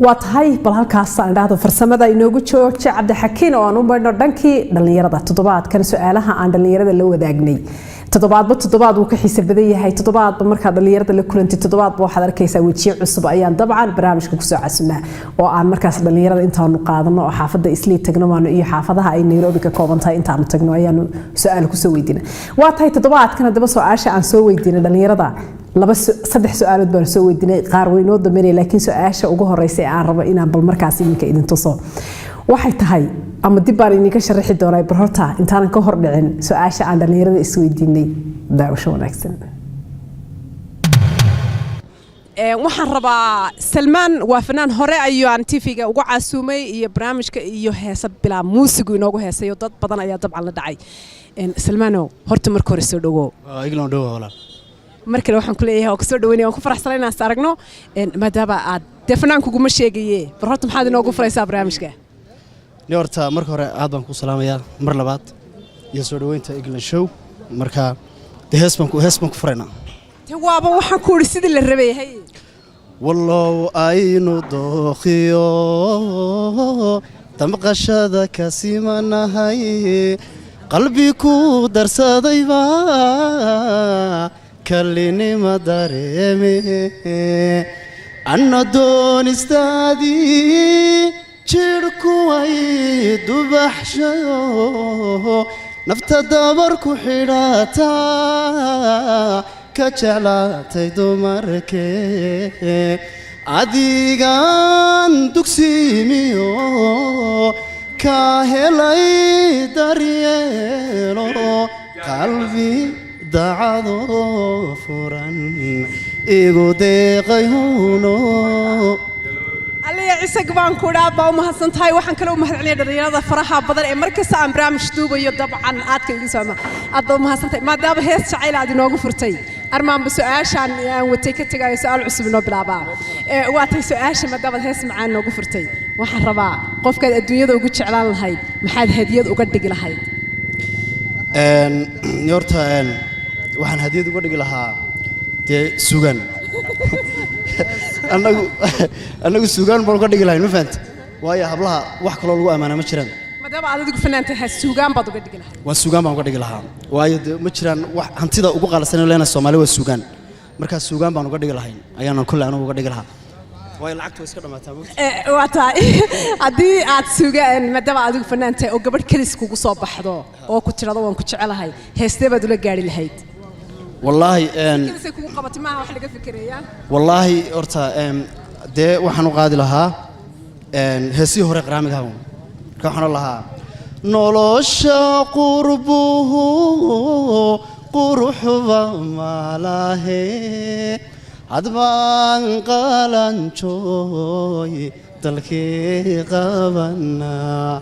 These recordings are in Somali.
Waa tahay, bal halkaas aan idhaahdo farsamada inoogu jooja Cabdixakiin oo aan u maydhno dhankii dhallinyarada. Toddobaadkan su-aalaha aan dhallinyarada la wadaagnay, toddobaadba toddobaad wuu ka xiisa badan yahay. Toddobaadba markaad dhallinyarada la kulantay, toddobaadba waxaad arkaysaa wejiyo cusub ayaan dabcan barnaamijka kusoo casunaa oo aan markaas dhallinyarada intaanu qaadano oo xaafadda Islii tagno waanu iyo xaafadaha ay Nairobi ka kooban tahay intaanu tagno ayaanu su-aal kusoo weydiina. Waa tahay, toddobaadkan haddaba su-aasha aan soo weydiinay dhallinyarada laba, saddex su-aalood baan soo weydiinay, qaar way inoo dambeynaya, laakiin su-aasha ugu horeysa ee aan rabo inaan bal markaas iminka idin tuso waxay tahay, ama dib baan idinka sharaxi doonaa, bar horta intaanan ka hor dhicin su-aasha aan dhallinyarada isweydiinay, daawasho wanaagsan. Waxaan rabaa, Salmaan waa fanaan hore ayuu aan TV-ga uga casuumay iyo barnaamijka iyo heesa bilaa muusigu inoogu heesayo, dad badan ayaa dabcan la dhacay. Salmaanow, horta marka hore soo dhawow. Iglan, dhowa walaal. Mar kale waxaan ku leeyahay waan kusoo dhaweynaya, waan ku faraxsanay inaan is aragno. Maadaama aad dee fanaan kuguma sheegaye, bar horta maxaad inoogu furaysaa barnaamijka? Ni horta marka hore aad baan ku salaamayaa mar labaad iyo soo dhaweynta Eglan Show. Marka dee hees baan ku furaynaa. De waaba waxaan ku idhi sidii la rabay, hay. Wallow aynu dookhiyo damqashada ka simanahay, qalbi ku darsadayba kalinima dareeme, anna doonistaadii jidhku way dubaxshayo, nafta dabar ku xidhataa ka jeclaatay dumarkee, adigan dugsiimiyo ka helay daryeelo, qalbi dacado furan igu deeqay huno. Aliya Cisag baan ku idhaa, baa u mahadsan tahay. Waxaan kale u mahad celinaya dhalinyarada faraha badan ee mar kasta aan barnaamij duubayo dabcan aadka igu soo aad baa u mahadsan tahay. Maadaama hees jacayl aad inoogu furtay, armaanba su-aashaan aan watay ka tegayo, su-aal cusub inoo bilaabaa. Waa tay su-aasha, maadaamaad hees macaan inoogu furtay, waxaan rabaa qofkaad adduunyada ugu jeclaan lahayd maxaad hadiyad uga dhigi lahayd? Horta waxaan hadiyad uga dhigi lahaa dee sugaan. Annagu sugaan baan uga dhigi lahayn, ma fahanta? Waayo hablaha wax kaloo lagu ammaanaa ma jiraan. Maadaama aad adigu fanaan tahay, suugaan baad uga dhigi lahayd? Waan sugaan baan uga dhigi lahaa, waayo dee ma jiraan wax hantida ugu qaalisan leena Soomaali waa sugaan. Markaa sugaan baan uga dhigi lahayn, ayaanan kulle anigu uga dhigi lahaa, waayo lacagtu way iska dhamaataa, moogta. Waa tahay, haddii aad sugaan, maadaama adigu fanaan tahay oo gabadh kelis kugu soo baxdo oo ku tirado "waan ku jecelahay", heestee baad ula gaari lahayd? Wallaahi Kelisay kugu qabatay, maaha wax laga fikirayaa. Wallaahi horta dee waxaan u qaadi lahaa heesihii hore qaraamiga ahaa. Marka waxaan odhan lahaa: nolosha qurbuhu quruxba malahe, hadbaan qalanjooy dalkii qabanaa,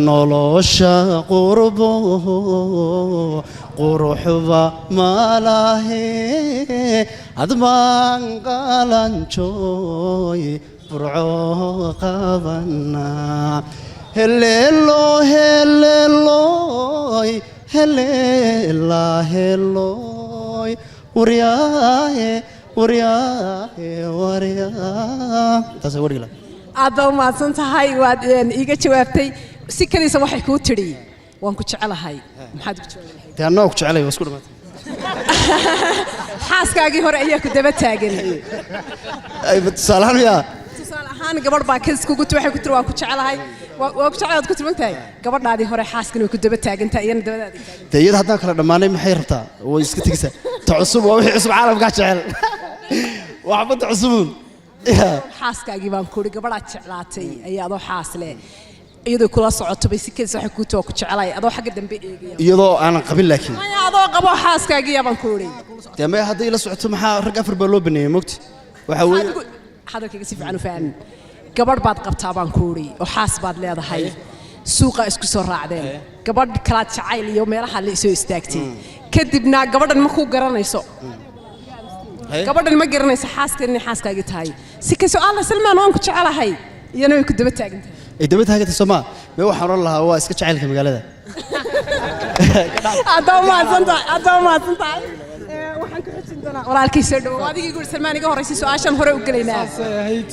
nolosha qurbuhu quruxba malahe, hadbaan qalanjooy Burco qabanaa, heleelo heleeloy heleela heloy, waryaaye waryaaye waryaa. Taas waa dhigla. Aad baa u mahadsan tahay, waad iiga jawaabtay. Si keliisa waxay kuu tidhi "waan ku jecelahay", maxaad ku jawaabi lahayd? Dee annaa ku jecelay, waa isku dhamaatay. Xaaskaagii hore ayaa ku daba taagan. Ay, tusaalahaan miyaa? Tusaale ahaan, gabadh baa kadis kugu ti, waxay ku tiri "waan ku jecelahay". Waa ku jecelaad ku tiri, tahay gabadhaadii hore xaaskan way ku daba taagantahay, iyana dabadaada taagan. Dee iyada haddaan kala dhammaanay, maxay rabtaa? Way iska tegeysaa. Ta cusub waa wixii cusub, caalamkaa jecel waxbadda cusubuun. Ya. Xaaskaagii baan ku uri, gabadhaad jeclaatay ayaa adoo xaas leh iyadoo kula socoto bay si kedis waxay kuu tiri "waa ku jecelahay", adoo xagga dambe eegaya. Iyadoo aanan qabin laakiin? Maya, adoo qabo xaaskaagii baan ku uri. Dee maya, hadday ila socoto maxaa rag afar baa loo baneeyey, mogta waxaa weeye. Adigu hadalkayga si fiican u fahan. Gabadh baad qabtaa baan ku uri oo xaas baad leedahay, suuqa isku soo raacdeen, gabadh kalaad jacayl iyo meelaha la isoo istaagtay, kadibna gabadhan ma kuu garanayso. Haye. Gabadhan ma garanayso xaaskan inay xaaskaagii tahay. Si kasoo alla "Salmaan, waan ku jecelahay", iyana way ku daba taagan tahay. Ay daba taagantay soo maa? Mee, waxaan odhan lahaa waa iska jacaylka magaalada. Haddaa umahadsan tahay, haddaa umahadsan tahay. Waxaan ku xujin doonaa Walaalkay, soo dhawow. Adigii guri Salmaan iga horreysay, su-aashaan hore u gelaynaa. Ahayd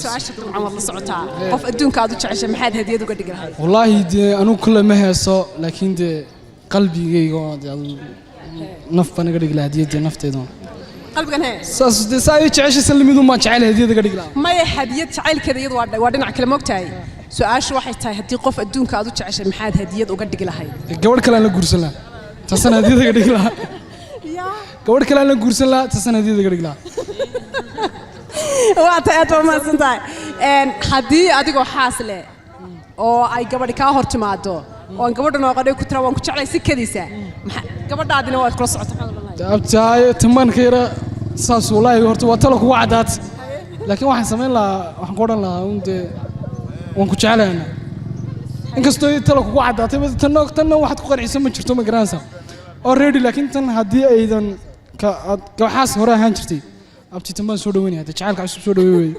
Su-aasha dabcan waad la socotaa. Qof adduunka aad u jeceshay maxaad hadiyad uga dhigi lahayd? Wallaahi dee anugu kule ma heeso, laakiin dee qalbigayga oo dee adigu naf baan iga dhigi lahaa hadiyadda nafteyda. Qalbigan hee? Saas dee saa ay jeceshay salmidun baan jecel hadiyadda ga dhigi lahaa. Maya, hadiyad jacaylkeeda iyadu waa dhinac kale, moogtahay. Su-aashu waxay tahay, haddii qof adduunka aad u jeceshay maxaad hadiyad uga dhigi lahayd? Dee gabadh kale aan la guursan lahaa, taasaan hadiyadda ga dhigi lahaa. Gabadh kale aan la guursan lahaa, taasaan hadiyadda ga dhigi lahaa. Waa tahay, aad baa umahadsan tahay. Haddii adigoo xaas leh oo ay gabadhi kaa hor timaado oo aan gabadha nooqadhay ku tira "Waan ku jeclay" si kadiisa, gabadhaadina waad kula socota, maxaad odhan lahayd? Abtaaye tamaan ka yara saas wallaahi horta waa talo kugu caddaat, laakiin waxaan samayn lahaa, waxaan ku odhan lahaa un dee "Waan ku jecelahay ana." Inkastoo talo kugu caddaatay tanna tanna waxaad ku qanciso ma jirto, ma garanaysaa already. Laakiin tan haddii aydan ka aad gabaxaas hore ahaan jirtay, abti, tan baan soo dhaweynaya. Dee jacaylka cusub soo dhaweey weeye.